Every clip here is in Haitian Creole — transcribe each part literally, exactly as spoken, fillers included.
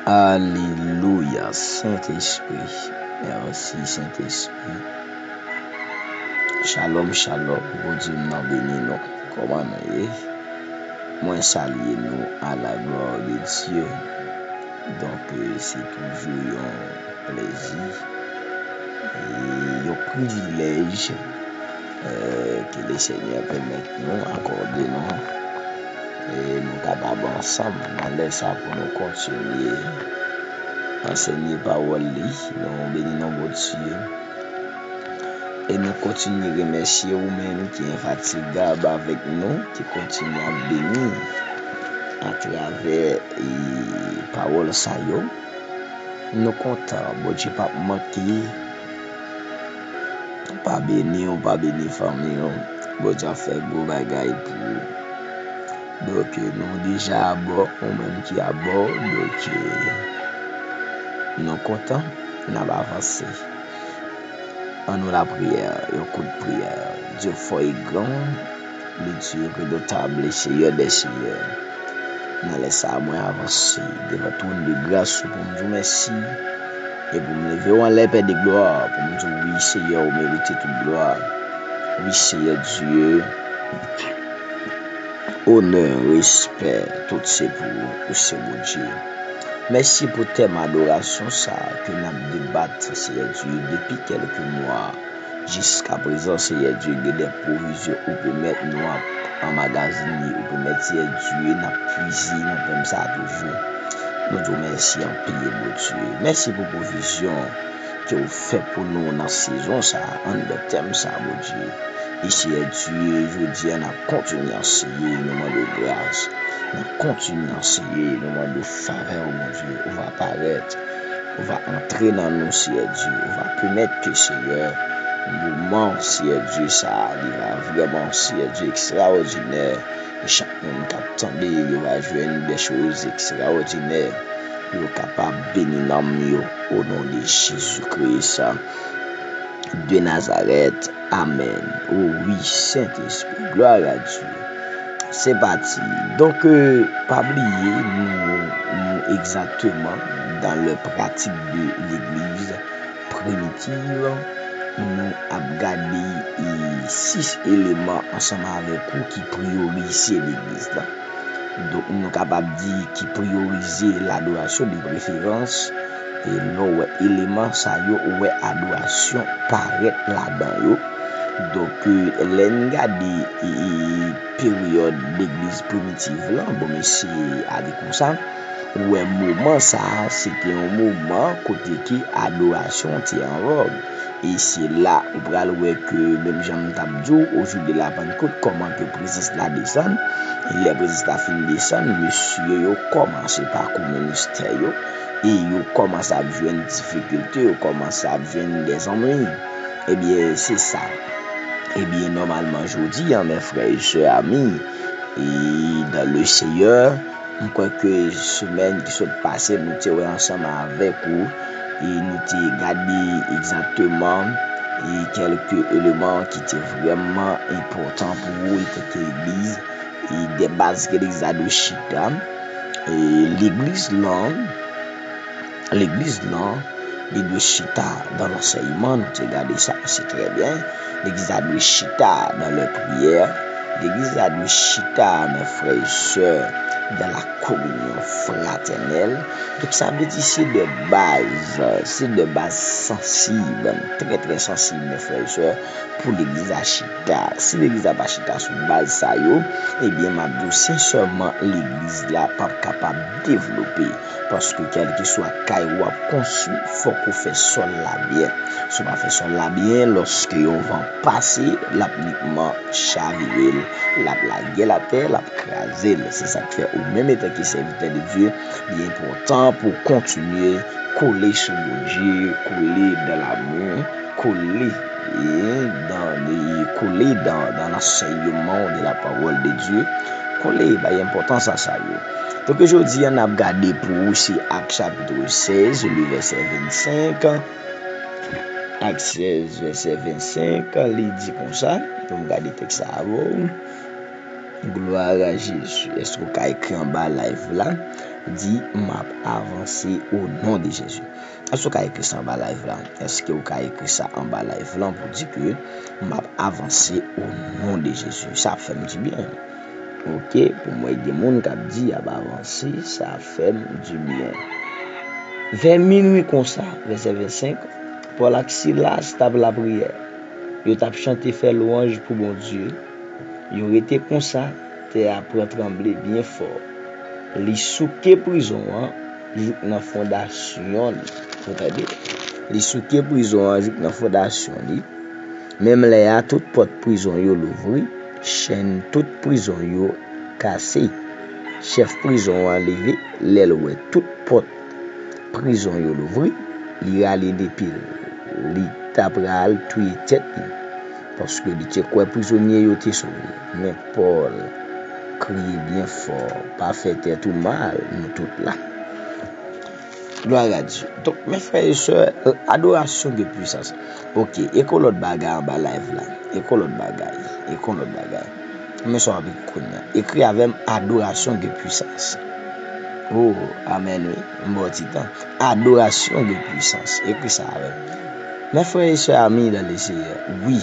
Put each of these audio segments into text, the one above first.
Alelouya, Sentespri. Mèsi, Sentespri. Shalom, shalom. Bondye m nan beni nou. Kòman nou ye? Mwen salye nou à la gloire de Dieu. Donk, euh, se toujou yon plezi e yon privilèj, euh, ke Lesenyè pèmèt nou, akòde nou, e nou kapab ansanm nan lè sa pou nou kontinye ansenye pawòl li. Nou beni non Bondye. E nou kontinye remèsye ou menm ki enfatigab avèk nou, ki kontinye ap beni atravè, e, pawòl sa yo. Nou kontan, Bondye p ap manke pa beni w, pa beni fanmi w. Bondye ap fè gwo bagay pou ou. Donk, nou deja abò, ou menm ki abò, donk, nou kontan, n ap avanse. An nou lapriyè, yon kout priyè. Dye fò e gran, le Dieu redoutable, Seyè dè seyè. Nan lè sa a, mwen avanse devan twòn de gras ou pou m di w mèsi. E pou m leve w anlè, Pè de glwa, pou m di w wi, Seyè, ou merite tout glwa. Wi, Seyè Dye, onè, respè, tout se pou ou, ou se Bondye. Mèsi pou tèm adorasyon sa a ke n ap debat, Seyè Dye, depi kèlke mwa. Jiskaprezan, Seyè Dye, gen de pwovizyon ou pèmèt nou ap anmagazine, ou pèmèt, Seyè Dye, n ap pwize nan tèm sa a toujou. Nou di w mèsi anpil, Bondye. Mèsi pou pwovizyon ke w fè pou nou nan sezon sa a, anndan tèm sa a, Bondye. E Seyè Dye, jodi a, n ap kontinye anseye, nou mande w gras. N ap kontinye anseye, nou mande w favè w, Bondye. Ou va parèt. Ou va antre nan nou, Seyè Dye. Ou va pèmèt ke, Seyè, moman, Seyè Dye, sa a, li va vrèman, Seyè Dye, ekstraòdinè. E chak moun k ap tande, yo va jwenn de choz ekstraòdinè. Yo kapab beni nanm yo, o non de Jezi Kris de Nazarèt. Amèn. O wi, Sentespri. Glwa a Dye. Se pati. Donk, euh, pa bliye, nou, nou egzakteman dans les pratiques de l'église primitive, nou ap gade, e, sis eleman ansanm avèk ou ki priyorize legliz la. Donk, nou kapab di ki priyorize ladorasyon de preferans. E lè w wè eleman sa yo, ou wè adorasyon parèt ladan yo. Donk, e, lè n gade, e, e, peryòd legliz primitiv lan, bon, mesye, ale konsa, ou wè moman sa a, se te yon moman kote ke adorasyon te an vòg. E se la ou pral wè ke, menm jan m t ap di w, o jou de la Pannkot, kòman ke prezans la desann, e lè prezans la fin desann, mesye yo kòmanse pakou ministè yo, e yo kòmanse ap jwenn difikilte, yo kòmanse ap jwenn dèzannwi. Ebyen, se sa. Ebyen, nòmalman, jodi a, mes frères et sœurs, amis, e dans le Seigneur, m kwè ke semèn ki sot pase, nou te wè ansanm avèk ou, e nou te gade egzakteman, e kèlke eleman ki te vrèman enpòtan pou ou, etanke legliz, e de baz ke legliz la dwe chita. E legliz lan, legliz lan, li dwe chita dans l'enseignement, nou te gade sa, se trè byen. Legliz la dwe chita dans les prières. Legliz la dwe chita, mes frères et sœurs, dans la communion fraternelle. Donk, sa vle di se de baz, se de baz sansib, trè, trè sansib, mes frères et sœurs, pou legliz la chita. Si legliz la pa chita sou baz sa yo, ebyen, m ap di w sensèman, legliz la p ap kapab devlope. Paske kèlkeswa kay w ap konstwi, fòk ou fè sòl la byen. Si w pa fè sòl la byen, lòske yon van pase, l ap nikman chavire l, l ap lage l atè, l ap kraze l. Se sa k fè ou menm etanke sèvitè de Dye, li enpòtan pou w kontinye kole sou Bondye, kole dans l'amour, kole, e, dans, e, kole dans, dans l'enseignement de la parole de Dieu, kole bay enpòtans a sa yo. Donk, jodi a, n ap gade pou ou, se Ak chapit sèz, le vèsè vennsenk. Ak sèz, vèsè vennsenk, li di konsa, pou m gade tèks sa avè w. Gloire à Jésus. Èske w ka ekri anba live la? Di, "M ap avanse o non de Jezi." Èske w ka ekri sa anba live la? Èske w ka ekri sa anba live la pou di ke, "M ap avanse o non de Jezi"? Sa ap fè m dibyen. Oke, pou mwen gen moun k ap di y ap avanse, sa ap fè m dibyen. Vè minwi konsa, vèsè vennsenk, Pòl ak Silas t ap lapriyè. Yo t ap chante, fè lwanj pou Bondye. Yo rete konsa, tè a pran tranble byen fò. Li souke prizon an jouk nan fondasyon li. Ou tande? Li souke prizon an jouk nan fondasyon li. Menm lè a, tout pòt prizon yo louvri, chenn tout prizon yo kase. Chèf prizon an leve, lè l wè tout pòt prizon yo louvri, li rale de pye l. Li ta pral touye tèt li, paske li te kwè prizonye yo te sove. Men Pòl kriye byen fò, "Pa fè tèt ou mal, nou tout la." Glwa a Dye. Donk, men frè e sè, adorasyon gen pwisans. Oke, e kon lòt bagay anba live la? E kon lòt bagay? E kon lòt bagay? Men sa w ap ekri kounye a. Ekri avè m, "Adorasyon gen pwisans." O, amèn, wi. M ba w ti tan. "Adorasyon gen pwisans." Ekri sa avè m. Men frè e sè, ami dan le Seyè, wi,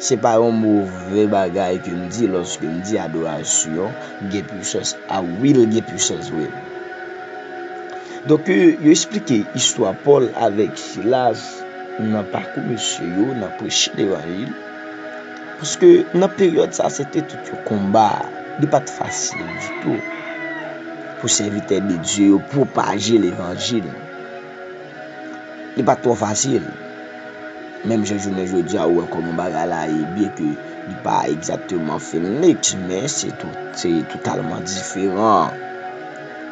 se pa yon move bagay ke m di lòske m di adorasyon gen pwisans. A wi, l gen pwisans vre. Donk, yo esplike istwa Pòl avèk Silas nan pakou mesye yo, nan preche levanjil. Paske nan peryòd sa, se te tout yon konba. Li pa t fasil ditou pou sèvitè de Dye yo pwopaje levanjil. Li pa t twò fasil. Menm jan jounen jodi a, ou wè kòman bagay la ye, byen ke li pa egzakteman Phoenix, men se tou-, se totalman diferan.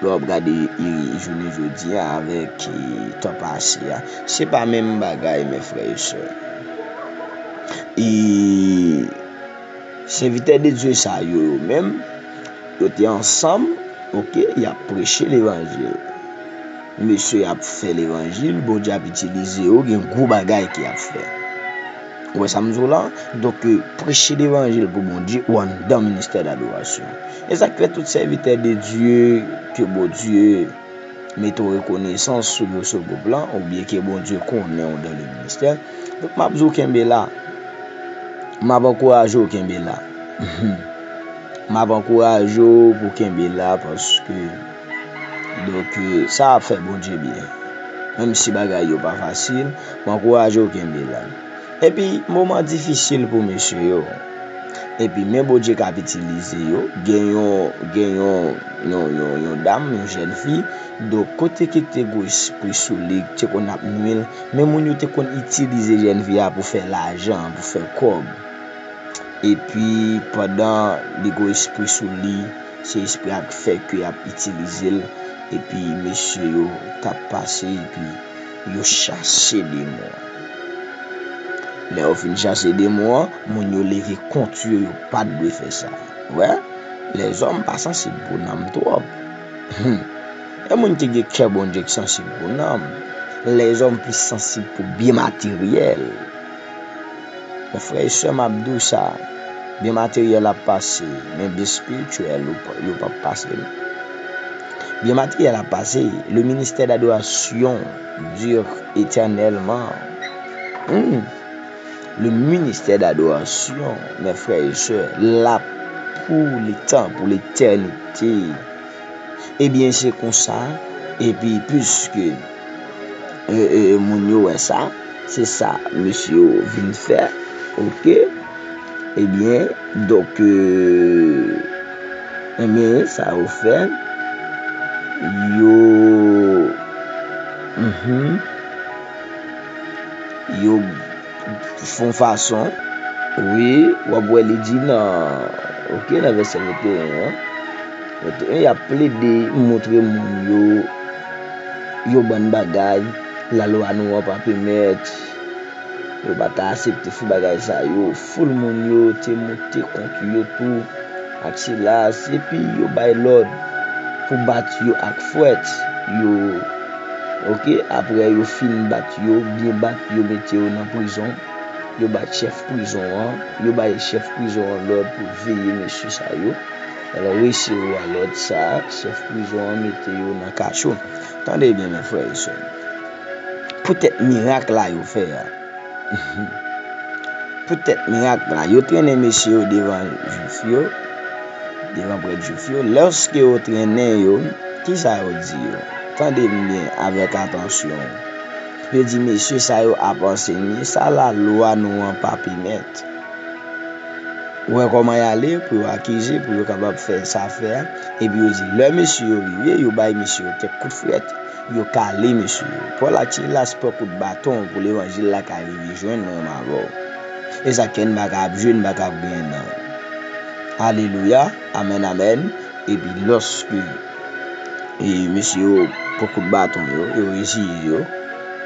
Lè w ap gade, e, jounen jodi a avèk, e, tan pase a, se pa menm bagay, men frè e sè. E sèvitè de Dye sa yo, yo menm, yo te ansanm, oke, y ap preche levanjil. Mesye ap fè levanjil, Bondye ap itilize yo, gen gwo bagay ke y ap fè. Ou wè sa m di w la? Donk, preche levanjil pou Bondye ou anndan ministè dadorasyon. E sa k fè tout sèvitè de Dye ke Bondye mete w rekonesans sou yo, sou gwoup lan, oubyen ke Bondye konnen w dans le ministère. Donk, m ap di w kenbe la. M ap ankouraje w kenbe la. M ap ankouraje w pou kenbe la paske, donk, sa ap fè Bondye byen. Menm si bagay yo pa fasil, m ankouraje w kenbe la. Epi, moman difisil pou mesye yo. Epi, men Bondye k ap itilize yo. Gen yon, gen yon, yon, yon, yon dam, yon jèn fi. Donk, kote ki te gwo espri sou li, ki te konn ap nwi l, men moun yo te konn itilize jèn fi a pou fè lajan, pou fè kòb. Epi, pandan li gwo espri sou li, se espri a k fè ke y ap itilize l. Epi, mesye yo t ap pase, epi yo chase demon an. Lè yo fin chase demon an, moun yo leve kont yo, yo pa t dwe fè sa. Wè, lèzòm pa sansib pou nanm twòp. Hmm. E moun ki gen kè Bondye k sansib pou nanm. Lèzòm plis sansib pou byen materyèl. Men frè e sè, m ap di w sa, byen materyèl ap pase, men byen espirityèl yo p-, yo p ap pase non. Byen materyèl ap pase, le ministère d'adoration dure éternellement. Hmm. Le ministère d'adoration, mes frères et sœurs, la pou letan, pou letènite. Ebyen, se konsa, epi piske, e, e, moun yo wè sa, se sa mesye yo vin fè, oke? Ebyen, donk, e, ebyen, sa yo fè, yo, mhm, yo fè yon fason, wi, w ap wè li di nan, oke, nan vèsè venteyen an, venteyen, y ap plede montre moun yo yon bann bagay lalwa nou an pa pèmèt. Yo pa ta aksepte fo bagay sa yo. Foul moun yo te monte kont yo tou ak Silas, epi yo bay lòd pou bat yo ak fwèt. Yo, oke, apre yo fin bat yo, byen bat, yo mete yo nan prizon. Yo bat chèf prizon an, yo bay chèf prizon an lòd pou veye mesye sa yo. Alò, resi ou a lòd sa, chèf prizon an mete yo nan kacho. Tande byen, men frè e sè. Poutèt mirak la yo fè a. Poutèt mirak la, yo trennen mesye yo devan jwif yo, devan prèt jwif yo. Lòske yo trennen yo, kisa yo di yo? Tande m byen avèk atansyon. Yo di, mesye sa yo ap ansenye sa lalwa nou an pa pèmèt. Ou wè kòman y ale pou yo akize, pou yo kapab fè sa fè a. Epi yo di, lè mesye yo rive, yo bay mesye yo kèk kout frèt, yo kale mesye yo. Pòl ak Silas pran kout baton pou levanjil la ka rive jwenn mwen avè w. E sa k fè n pa ka ap jwe, n pa ka ap genyen nan. Alelouya, amèn, amèn. Epi lòske e mesye yo pran kout baton yo, yo reziye yo.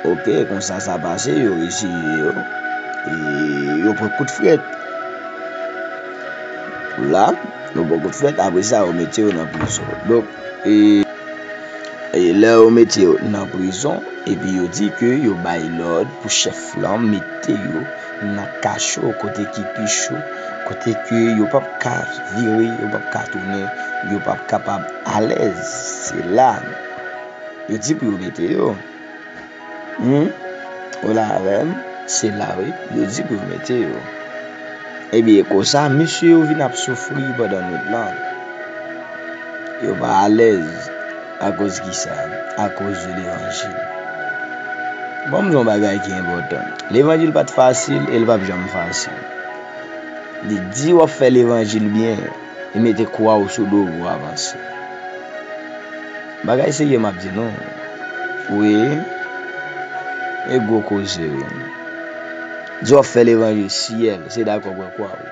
Oke, konsa sa pase, yo reziye yo. E yo pran kout frèt. La, yo pran kout frèt, apre sa, yo mete yo nan prizon. Donk, e, e lè yo mete yo nan prizon, epi yo di ke yo bay lòd pou chèf lan mete yo nan kacho kote ki pi cho, kote ke yo p ap ka vire, yo p ap ka tounen, yo p ap kapab alèz. Se la yo di pou yo mete yo. Hmm? Ou la avè m? Se la wi, yo di pou yo mete yo. Ebyen, konsa, mesye yo vin ap soufri pandan nwit lan. Yo pa alèz. Akoz ki sa? Akoz de levanjil. Bon, m di yon bagay ki enpòtan. Levanjil pa t fasil e l p ap janm fasil. Li di w ap fè levanjil byen, e mete kwa w sou do w pou w avanse. Bagay serye m ap di nou. Wi. E gwo koze wi. Di w ap fè levanjil syèl, se dakò pran kwa w.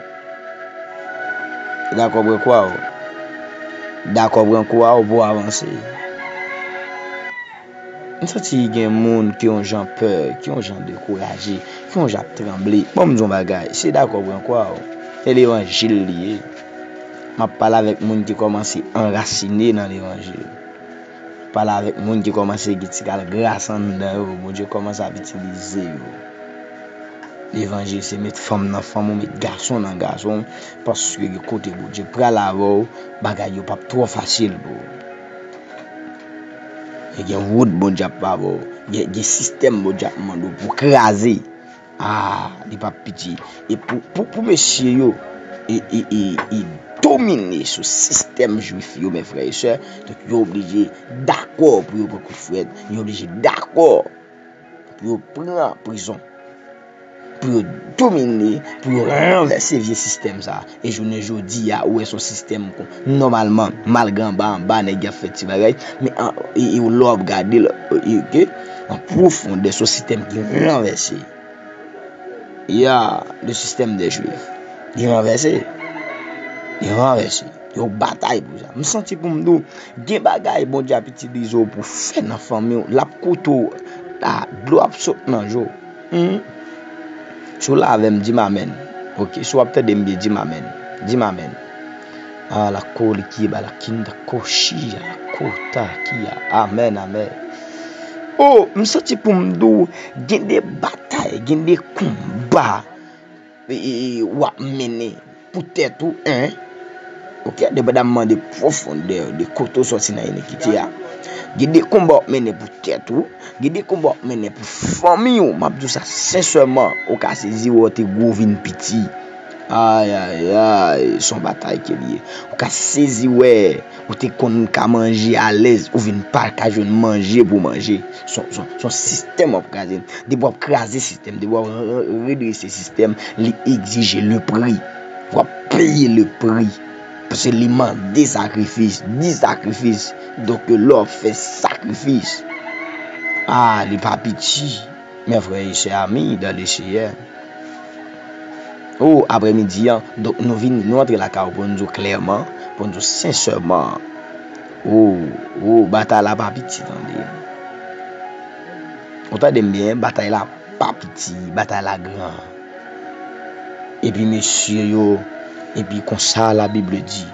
Dakò pran kwa w. Dakò pran kwa w pou w avanse. M santi gen moun ki yon jan pè, ki yon jan dekouraje, ki yon jan ap tranble. Bon, m di yon bagay, se dakò pran kwa w. Se levanjil li ye. M ap pale avèk moun ki kòmanse anrasine nan levanjil. Pale avèk moun ki kòmanse gen ti kal gras anndan yo, Bondye kòmanse ap itilize yo. Levanjil se met fanm nan fanm ou, met gason nan gason, paske gen kote Bondye pral avè w, bagay yo p ap twò fasil pou ou. E gen wout Bondye ap avè w, gen, gen sistèm Bondye ap mande w pou w kraze. Ah, li p ap piti. E pou, pou, pou mesye yo, e, e, e, e domine sou sistèm jwif yo, men frè e sè, donk yo oblije dakò pou yo pran kout frèt, yo oblije dakò pou yo pran prizon, pou yo domine, pou yo ranvèse vye sistèm sa. E jounen jodi a, ou wè se yon sistèm kon, nòmalman, malgre anba anba, nèg y ap fè ti bagay, men an, e, e lè w ap gade l, e, e, ke, an pwofondè, se yon sistèm ki ranvèse. Ya, le système des Juifs. Li ranvèse. Li ranvèse. Yo batay pou sa. M santi pou m di w, gen bagay Bondye ap itilize w pou fè nan fanmi w. L ap koute w. La, dlo ap sot nan je w. Hmm. Si w la avè m, di m amèn. Oke, si w ap tande m byen, di m amèn. Di m amèn. Ah, la kolikiba, la kinda koshi, la kota kia. Amèn, amèn. Oh, m santi pou m di w, gen de batay, gen de konba, e, e, e, w ap mennen pou tèt ou, en. Oke, depandamman de pwofondè, de kote w sòti nan inikite a. Gen de konba w ap mennen pou tèt ou, gen de konba w ap mennen pou fanmi w. M ap di w sa sensèman, ou ka sezi wè w te gwo vin piti. Ay, ay, ay, se yon batay ke l ye. Ou ka sezi wè, ou te konn ka manje alèz, ou vin pa ka jwenn manje pou manje. Se yon, se yon, se yon sistèm w ap kraze. Depi w ap kraze sistèm, depi w ap re-, re-, redrese sistèm, li egzije le pri. W ap peye le pri. Paske li mande sakrifis, di sakrifis. Donk, lè w ap fè sakrifis, ah, li pa piti. Mes frères et sœurs, amis dans le Seigneur. Oh, aprèmidi an, donk nou vini, nou antre lakay ou pou n di w klèman, pou n di w sensèman. Oh, oh, batay la pa piti, tande. Ou tande m byen, batay la pa piti, batay la gran. Epi mesye yo, epi konsa Labib di,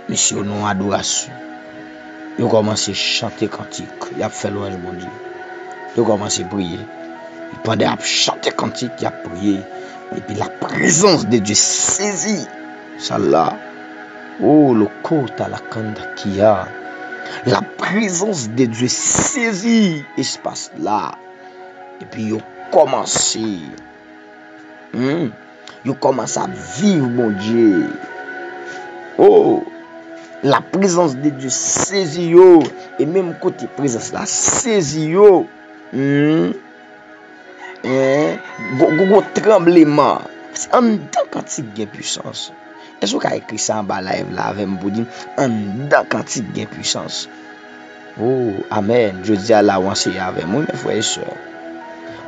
mesye yo nan adorasyon. Yo kòmanse chante kantik, y ap fè lwanj Bondye. Yo kòmanse priye. Pandan y ap chante kantik, y ap priye. Epi la prezans de Dye sezi sal la. Oh, lokota lakanda kia. La prezans de Dye sezi espas la. Epi yo kòmanse. Hmm. Yo kòmanse ap viv Bondye. Oh, la prezans de Dye sezi yo. E menm kote prezans la sezi yo. Hmm. Hein? Gon, gon, gon tranbleman. Paske anndan kantik gen pwisans. Èske w ka ekri sa anba live la avè m pou di m, anndan kantik gen pwisans? Oh, amèn. Jodi a la, w anseye avè m, wi, men frè e sè.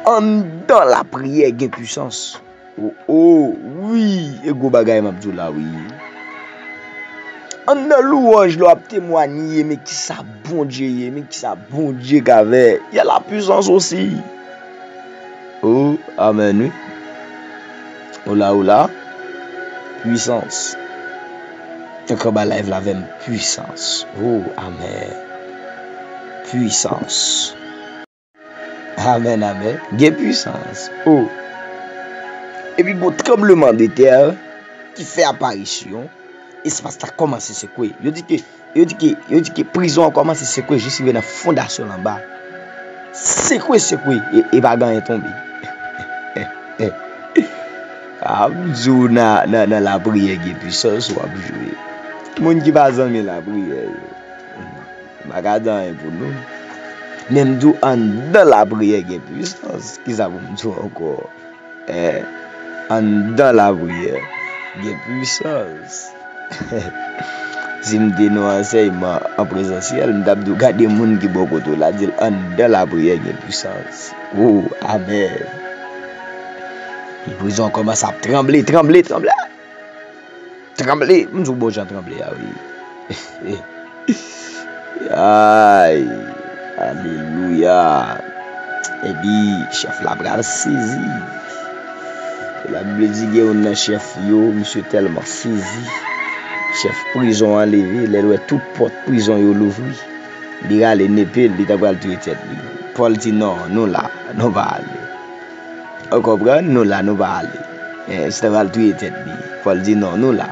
Anndan lapriyè gen pwisans. Oh, oh, wi, e gwo bagay m ap di w la, wi. Anndan louwanj la, w ap temwanye, men kisa Bondye ye, men kisa Bondye ka fè. Y a la puissance aussi. Oh, amèn, wi. Ola, ola. Puissance. Antre anba live la avè m, puissance. Oh, amèn. Puissance. Amèn, amèn. Gen puissance. Oh. Epi gon tranbleman de tè ki fè aparisyon. Espas la kòmanse sekwe. Yo di ke, yo di ke, yo di ke prizon an kòmanse sekwe jis rive nan fondasyon l anba. Sekwe, sekwe, e, e pa gen anyen tonbe. A, m di w nan, nan, nan lapriyè gen pwisans w ap jwe. Moun ki pa zanmi lapriyè yo. M pa ka di anyen pou nou. Men m di w anndan lapriyè gen pwisans. Kisa pou m di w ankò? Eh, anndan lapriyè gen pwisans. Si m te nan ansèyman an prezansyèl, m t ap di w gade moun ki bò kote w la, di l anndan lapriyè gen pwisans. Oh, amèn. Prizon kòmanse ap tranble, tranble, tranble. Tranble, m di w bon jan tranble a, wi. Ay, alelouya. Epi, chèf la pral sezi. La Bib di gen youn nan chèf yo, misye tèlman sezi. Chèf prizon an leve, lè l wè tout pòt prizon yo louvri. Li rale nepe l, li ta pral touye tèt li. Pòl di, "Non, nou la, nou pa ale." Ou konprann? Nou la, nou pa ale. Eh, si ta pral touye tèt li. Pòl di, "Non, nou la."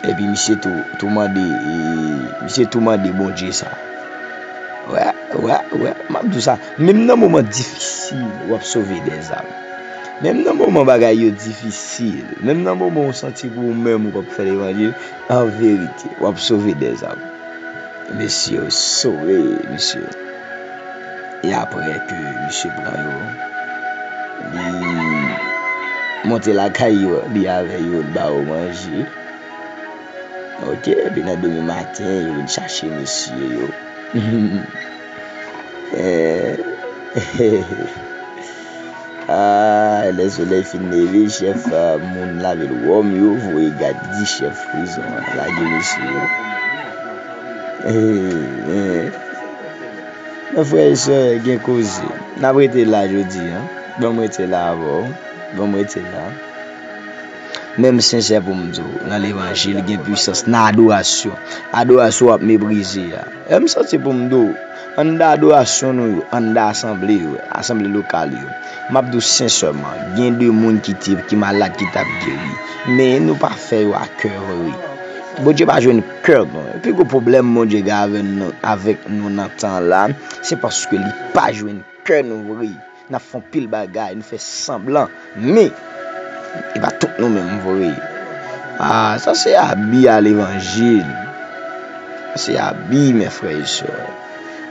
Epi misye tou, tou mande, eh, misye tou mande Bondye sa. Wè, wè, wè, m ap di w sa. Menm nan moman difisil, w ap sove dèzam. Menm nan moman bagay yo difisil, menm nan moman w santi pou ou menm ou p ap fè levanjil, an verite, w ap sove dèzam. Mesye yo sove, mesye. E apre ke misye pran yo, li monte lakay yo, li avè yo, l ba yo manje. Ok, epi nan demen maten, yo vin chache mesye yo. Eh, ah, lè solèy fin leve, chèf, ah, moun lavil Wòm yo voye gad di chèf prizon an lage mesye yo. Eh, eh. Men frè e sè, gen koze. N ap rete la jodi a. Ban m rete la avè w. Ban m rete la. Men m sensè pou m di w, nan levanjil gen pwisans, nan adorasyon. Adorasyon w ap meprize a. E m santi pou m di w, anndan adorasyon nou yo, anndan asanble yo, asanble lokal yo, m ap di w sensèman, gen de moun ki te, ki malad ki t ap geri. Men nou pa fè yo a kè vre. Bondye pa jwenn kè nou. Pi gwo pwoblèm Bondye gen avè nou, avèk nou nan tan la, se paske li pa jwenn kè nou vre. N ap fè yon pil bagay, nou fè sanblan, men e pa tout nou menm vre. Ah, sa se abi a levanjil. Sa se abi, men frè e sè.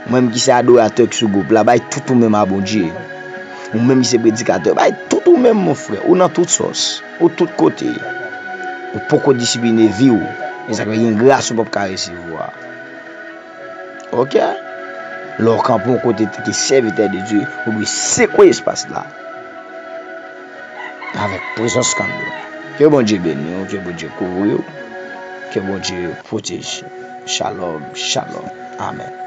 Ou menm ki se adoratè ki sou gwoup la, bay tout ou menm a Bondye. Ou menm ki se predikatè, bay tout ou menm, mon frè. Ou nan tout sòs. Ou tout kote. Ou poko disipline vi w. Men sa k fè gen gras ou p ap ka resevwa. Ok? Lè w kanpe yon kote tanke sèvitè de Dye, ou dwe sekwe espas la avèk prezans kanm yo. Ke Bondye beni w, ke Bondye kouvri w, ke Bondye pwoteje w. Shalom, shalom. Amèn.